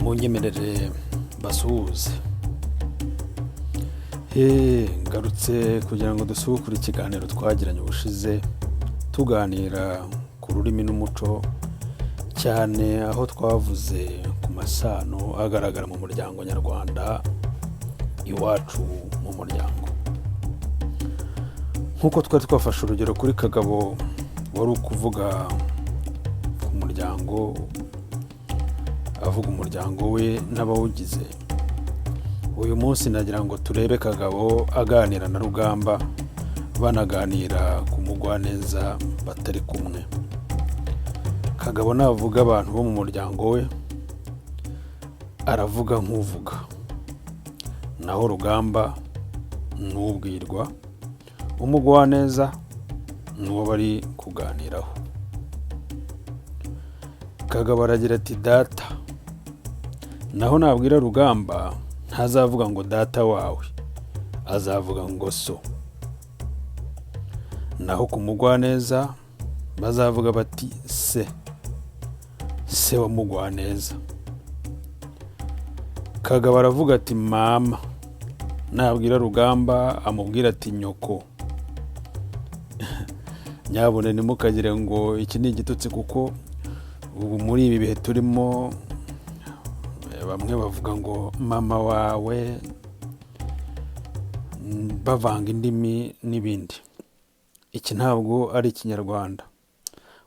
Munyemerere basuhuze. Ngarutse kugira ngo dusubukure ikiganiro twagiranye ubushize, tuganira ku rurimi n'umuco, cyane aho twavuze ku masano agaragara mu muryango nyarwanda, iwacu mu muryango. Nk'uko twari twafashe urugero kuri Kagabo wari ukuvuga ku muryango, avuga umuryango we n'abawugize, uyu munsi nagira ngo turebe Kagabo aganira na Rugamba, banaganira ku Mugwaneza batari kumwe. Kagabo navuga abantu bo mu muryango we, aravuga nk'uvuga, naho Rugamba ni ubwirwa, Umugwaneza ni uwo bari kuganiraho. Kagabo aragira ati "Data", naho nabwira Rugamba ntazavuga ngo "Data wawe", azavuga ngo "So". Naho ku Mugwaneza bazavuga bati "Se, se wa Mugwaneza". Kagabo aravuga ati "Mama", nabwira Rugamba amubwira ati "Nyoko". Nyabune ntimukagire ngo iki ni igitutsi, kuko ubu muri ibi bihe turimo bamwe bavuga ngo "Mama wawe", bavanga indimi n'ibindi. Iki ntabwo ari Ikinyarwanda.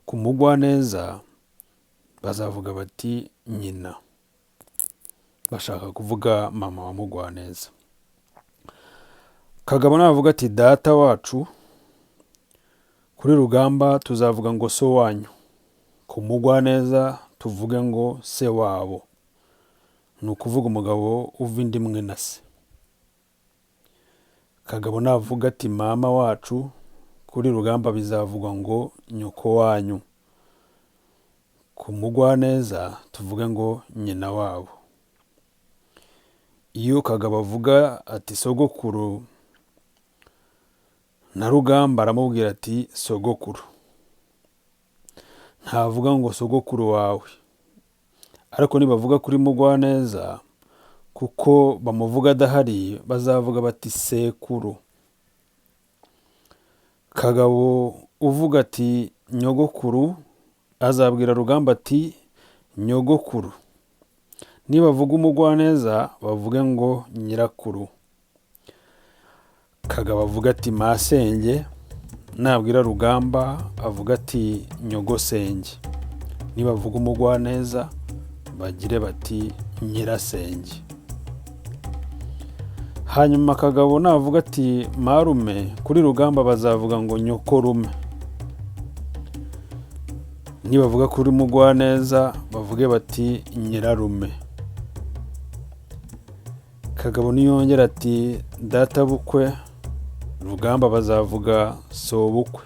Ku Mugwaneza bazavuga bati "Nyina", bashaka kuvuga mama wa Mugwaneza. Kagabo navuga ati "Data wacu", kuri Rugamba tuzavuga ngo "So wanyu", ku Mugwaneza tuvuge ngo "Se wabo", ni ukuvuga umugabo uva inda imwe na se. Kagabo navuga ati "Mama wacu", kuri Rugamba bizavugwa ngo "Nyoko wanyu", ku Mugwaneza tuvuge ngo "Nyina wabo". Iyo Kagabo avuga ati "Sogokuru", na Rugamba aramubwira ati "Sogokuru", ntavuga ngo "Sogokuru wawe". Ariko nibavuga kuri Mugwaneza, kuko bamuvuga adahari, bazavuga bati "Sekuru". Kagabo uvuga ati "Nyogokuru", azabwira Rugamba ati "Nyogokuru". Nibavuga Umugwaneza bavuge ngo "Nyirakuru". Kagabo avuga ati "Masenge", nabwira Rugamba avuga ati "Nyogosenge". Nibavuga Umugwaneza bagire bati "Nyirasenge". Hanyuma Kagabo navuga ati "Marume", kuri Rugamba bazavuga ngo "Nyokorume". Nibavuga kuri Mugwaneza bavuge bati "Nyirarume". Kagabo niyongera ati "Databukwe", Rugamba bazavuga "Sobukwe",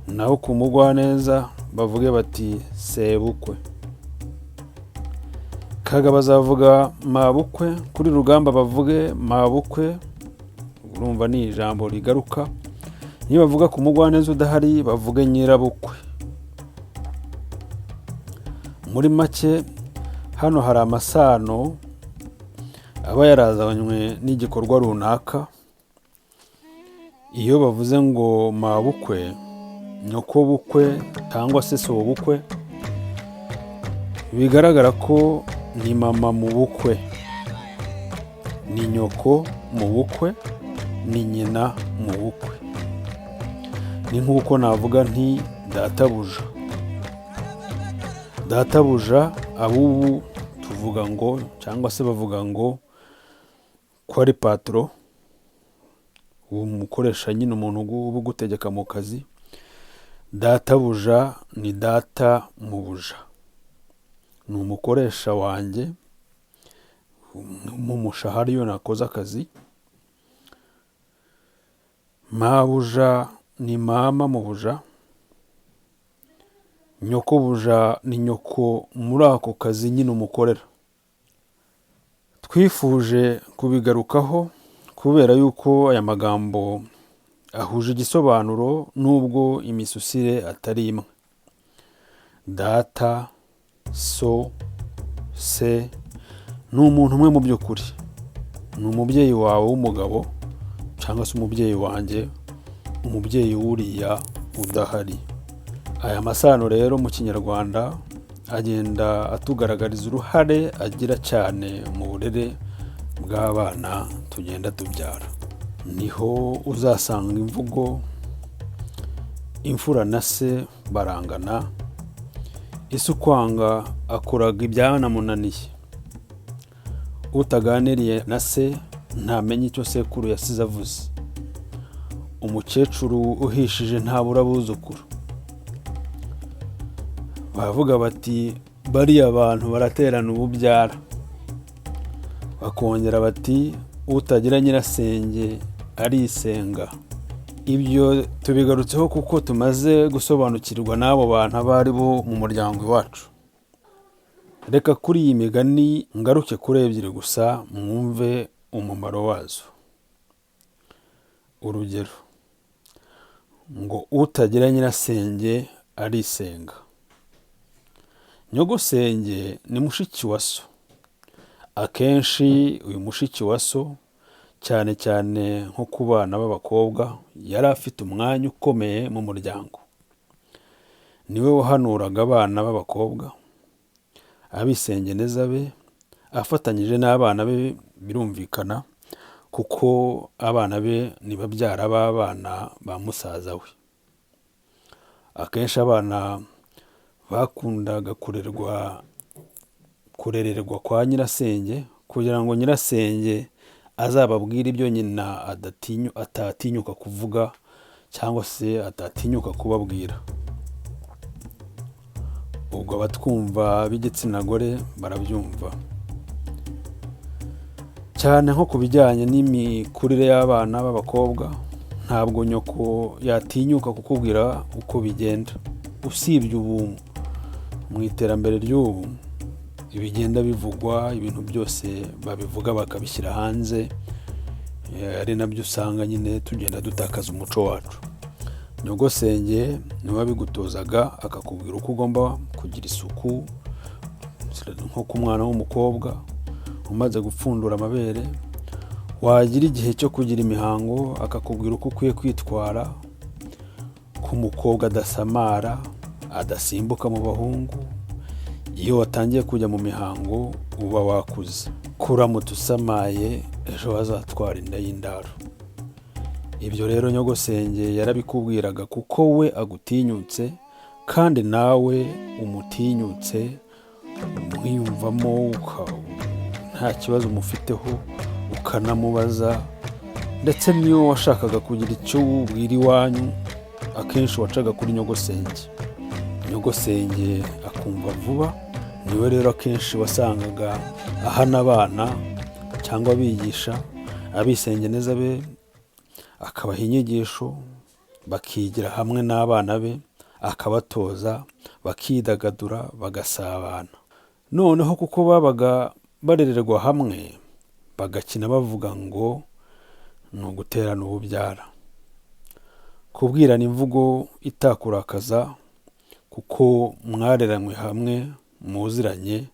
naho ku Mugwaneza bavuge bati "Sebukwe". Kagabo azavuga "Mabukwe", kuri Rugamba bavuge "Mabukwe", urumva ni ijambo rigaruka. Nibavuga ku Mugwaneza udahari bavuge "Nyirabukwe". Muri make, hano hari amasano aba yarazanywe n'igikorwa runaka. Iyo bavuze ngo "Mabukwe", "Nyokobukwe" cyangwa se "Sobukwe", bigaragara ko ni mama mu bukwe, ni nyoko mu bukwe, ni nyina mu bukwe. Ni nk'uko navuga nti "Databuja". Databuja abubu tuvuga ngo, cyangwa se bavuga ngo ko ari patron, umukoresha nyine, umuntu uba ugutegeka mu kazi. Databuja ni data mu buja, ni umukoresha wanjye mu mushahara iyo nakoze akazi. Mabuja ni mama mu buja, nyokobuja ni nyoko muri ako kazi nyine umukorera. Twifuje kubigarukaho kubera yuko aya magambo ahuje igisobanuro nubwo imisusire atari imwe: data, so, Se ni umuntu umwe mu by'ukuri, ni umubyeyi wawe w'umugabo cyangwa se umubyeyi wanjye, umubyeyi w'uriya udahari. Aya masano rero mu Kinyarwanda agenda atugaragariza uruhare agira cyane mu burere bw'abana tugenda tubyara. Niho uzasanga imvugo imfura na se barangana, ese ukwanga akuraga ibyanamunaniye, utaganiriye na se ntamenya icyo sekuru yasize avuze, umukecuru uhishije ntabura abuzukuru. Baravuga bati bariya bantu baraterana ububyara, bakongera bati utagira nyirasenge arisenga. Ibyo tubigarutseho kuko tumaze gusobanukirwa n'abo bantu abo ari bo mu muryango iwacu. Reka kuri iyi migani ngaruke kuri ebyiri gusa mwumve umumaro wazo. Urugero ngo utagira nyirasenge arisenga. Nyogosenge ni mushiki wa so. Akenshi uyu mushiki wa so, cyane cyane nko ku bana b'abakobwa, yari afite umwanya ukomeye mu muryango. Niwe wahanuraga abana b'abakobwa, abisengeneza be, afatanyije n'abana be birumvikana, kuko abana be ni babyara b'abana ba musaza we. Akenshi abana bakundaga kurererwa kwa nyirasenge kugira ngo nyirasenge azababwire ibyo nyina atatinyuka kuvuga cyangwa se atatinyuka kubabwira. Ubwo abatwumva b'igitsina gore barabyumva cyane, nko ku bijyanye n'imikurire y'abana b'abakobwa, ntabwo nyoko yatinyuka kukubwira uko bigenda. Usibye ubu mu iterambere ry'ubu ibigenda bivugwa, ibintu byose babivuga bakabishyira hanze, ari nabyo usanga nyine tugenda dutakaza umuco wacu. Nyogosenge niwe wabigutozaga, akakubwira uko ugomba kugira isuku, nko ku mwana w'umukobwa umaze gupfundura amabere, wagira igihe cyo kugira imihango akakubwira uko ukwiye kwitwara, ko umukobwa adasamara, adasimbuka mu bahungu, iyo watangiye kujya mu mihango uba wakuze, kuramutse usamaye ejo hazatwara inda y'indaro. Ibyo rero nyogosenge yarabikubwiraga kuko we agutinyutse kandi nawe umutinyutse, umwiyumvamo, nta kibazo umufiteho, ukanamubaza, ndetse n'iyo washakaga kugira icyo ubwira iwanyu akenshi wacaga kuri nyogosenge. Nyogosenge akumva vuba, niwe rero akenshi wasangaga ahana abana cyangwa abigisha, abisengeneza be, akabaha inyigisho, bakigira hamwe n'abana be, akabatoza, bakidagadura, bagasabana. Noneho kuko babaga barererwa hamwe, bagakina bavuga ngo ni uguterana ububyara, kubwirana imvugo itakurakaza kuko mwareranywe hamwe muziranye,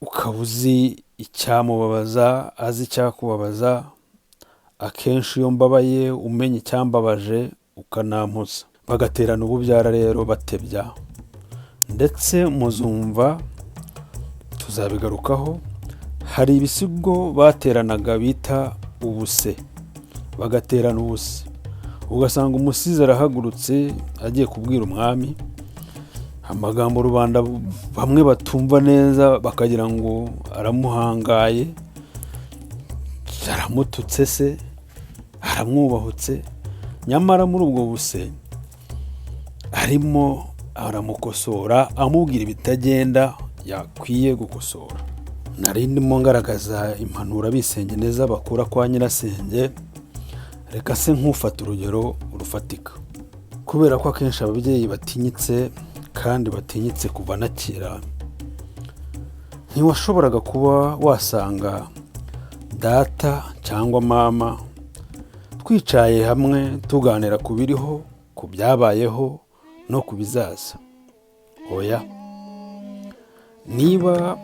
ukaba uzi icyamubabaza, azi icyakubabaza. Akenshi iyo mbabaye umenya icyambabaje ukanampoza. Bagaterana ububyara rero batebya, ndetse muzumva tuzabigarukaho, hari ibisigo bateranaga bita ubuse, bagaterana ubuse, ugasanga umusizi arahagurutse agiye kubwira umwami amagambo rubanda bamwe batumva neza, bakagira ngo aramuhangaye, aramututse se, aramwubahutse, nyamara muri ubwo buse arimo aramukosora, amubwira ibitagenda yakwiye gukosora. Nari ndimo ngaragaza impanuro abisengeneza bakura kwa nyirasenge. Reka se nk'ufata urugero rufatika, kubera ko akenshi ababyeyi batinyitse kandi batinyitse kuva na kera, ntiwashoboraga kuba wasanga data cyangwa mama twicaye hamwe tuganira ku biriho, ku byabayeho no ku bizaza. Oya, niba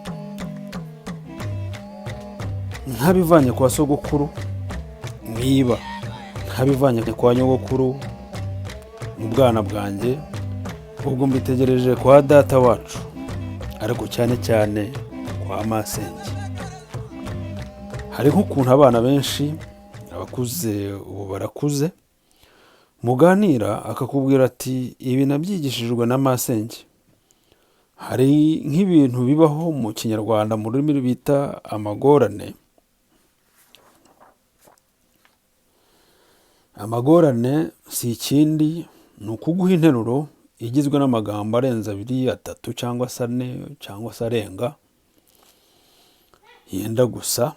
Ntabivanye kwa sogokuru mwiba, ntabivanye kwa nyogokuru mu bwana bwanjye, ubwo mbitegereje kwa data wacu, ariko cyane cyane kwa masenge. Hari nk'ukuntu abana benshi, abakuze ubu barakuze, muganira akakubwira ati: "Ibi nabyigishijwe na masenge." Hari nk'ibintu bibaho mu Kinyarwanda, mu rurimi bita amagorane. Amagorane si ikindi, ni ukuguha interuro igizwe n'amagambo arenze abiri, atatu cyangwa se ane cyangwa se arenga, yenda gusa,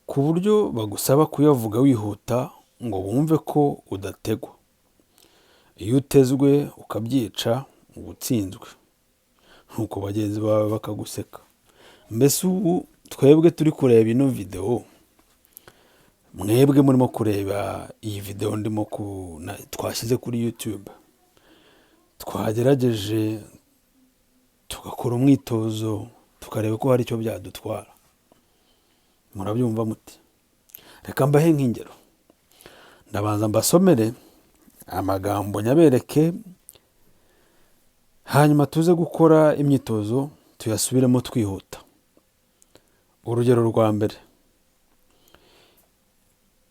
ku buryo bagusaba kuyavuga wihuta ngo bumve ko udategwa. Iyo utezwe ukabyica, uba utsinzwe, nuko bagenzi bawe bakaguseka. Mbese ubu twebwe turi kureba ino videwo, mwebwe murimo kureba iyi videwo ndimo twashyize kuri YouTube, twagerageje tugakora umwitozo, tukareba ko hari icyo byadutwara, murabyumva muti? Reka mbahe nk'ingero. Ndabanza mbasomere amagambo nyabereke, hanyuma tuze gukora imyitozo tuyasubiremo twihuta. Urugero rwa mbere: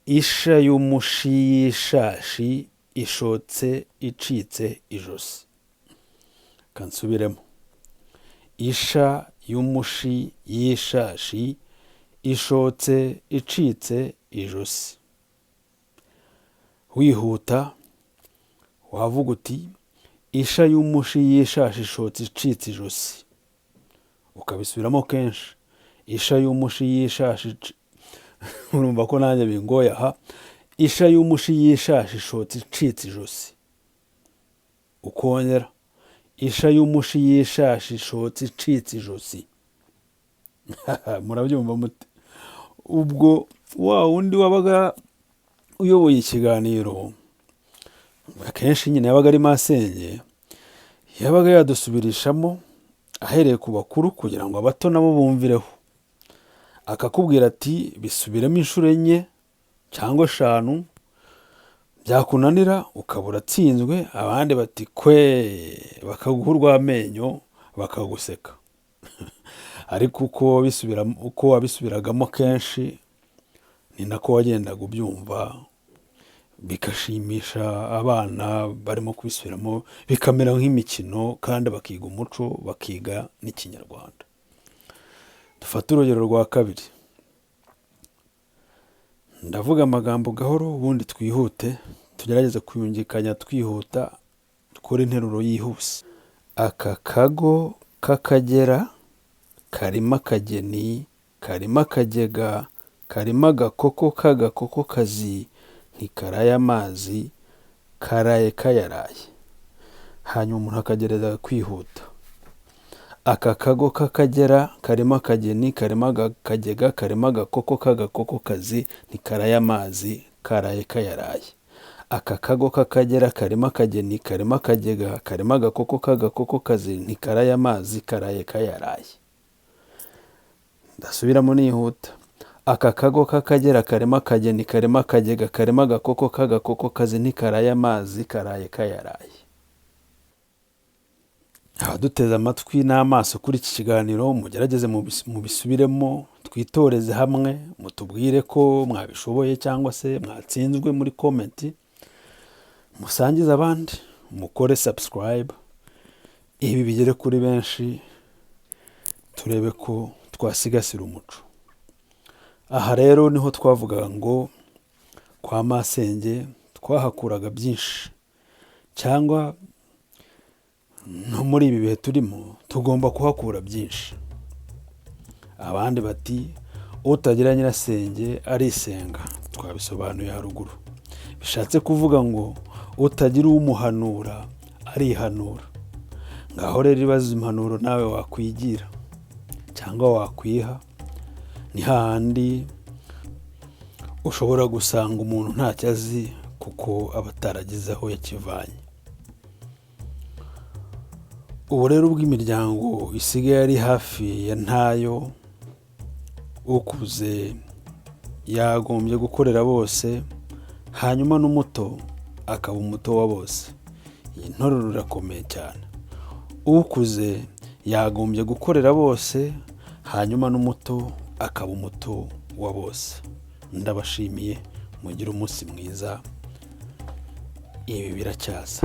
isha y'umushi y'ishashi ishotse icitse ijosi. Kansubiremo: isha y'umushi y'ishashi ishotse icitse ijosi. Wihuta wavuga uti: "Isha y'umushi y'ishashi ishotse icitse ijosi," ukabisubiramo kenshi. Isha y'umushi y'ishashi, urumva ko nanjye bingoye aha. Isha y'umushi y'ishashi ishotse icitse ijosi, ukongera: isha y'umushi y'ishashi ishotse icitse ijosi. Murabyumva mute? Ubwo wa wundi wabaga uyoboye ikiganiro, akenshi nyine yabaga ari masenge, yabaga yadusubirishamo ahereye ku bakuru kugira ngo abato nabo bumvireho, akakubwira ati: "Bisubiremo inshuro enye cyangwa eshanu." Byakunanira ukaba uratsinzwe, abandi bati: "Kwe!" Bakaguha urw'amenyo, bakaguseka. Ariko uko wabisubiragamo kenshi ni nako wagendaga ubyumva, bigashimisha abana barimo kubisubiramo, bikamera nk'imikino, kandi bakiga umuco, bakiga n'Ikinyarwanda. Dufate urugero rwa kabiri. Ndavuga amagambo gahoro, ubundi twihute, tugerageze kuyungikanya twihuta, dukore interuro yihuse. Aka kago k'Akagera karimo akageni, karimo akagega, karimo agakoko k'agakokokazi, ntikaraye amazi, karaye kayaraye. Hanyuma umuntu akagerageza kwihuta: aka kago k'Akagera karimo akageni, karimo akagega, karimo agakoko k'agakokokazi, ntikaraye amazi, karaye kayaraye. Aka kago k'Akagera karimo akageni, karimo akagega, karimo agakoko k'agakokokazi, ntikaraye amazi, karaye kayaraye. Ndasubiramo nihuta: aka kago k'Akagera karimo akageni, karimo akagega, karimo agakoko k'agakokokazi, ntikaraye amazi, karaye kayaraye. Abaduteze amatwi n'amaso kuri iki kiganiro, mugerageze mubisubiremo, twitoreze hamwe, mutubwire ko mwabishoboye cyangwa se mwatsinzwe muri comment, musangize abandi, mukore subscribe, ibi bigere kuri benshi, turebe ko twasigasira umuco. Aha rero niho twavugaga ngo kwa masenge twahakuraga byinshi, cyangwa no muri ibi bihe turimo tugomba kuhakura byinshi. Abandi bati: "Utagira nyirasenge arisenga." Twabisobanuye haruguru, bishatse kuvuga ngo utagira umuhanura arihanura. Ngaho rero ibaze impanuro nawe wakwigira cyangwa wakwiha. Ni hahandi ushobora gusanga umuntu ntacyo azi kuko aba ataragize aho yakivanye. Ubu rero ubwo imiryango isigaye ari hafi ya ntayo, Ukuze yagombye gukorera bose, hanyuma n'umuto akaba umuto wa bose. Iyi nteruro irakomeye cyane. Ukuze yagombye gukorera bose, hanyuma n'umuto akaba umuto wa bose. Ndabashimiye, mugire umunsi mwiza. Ibi biracyaza.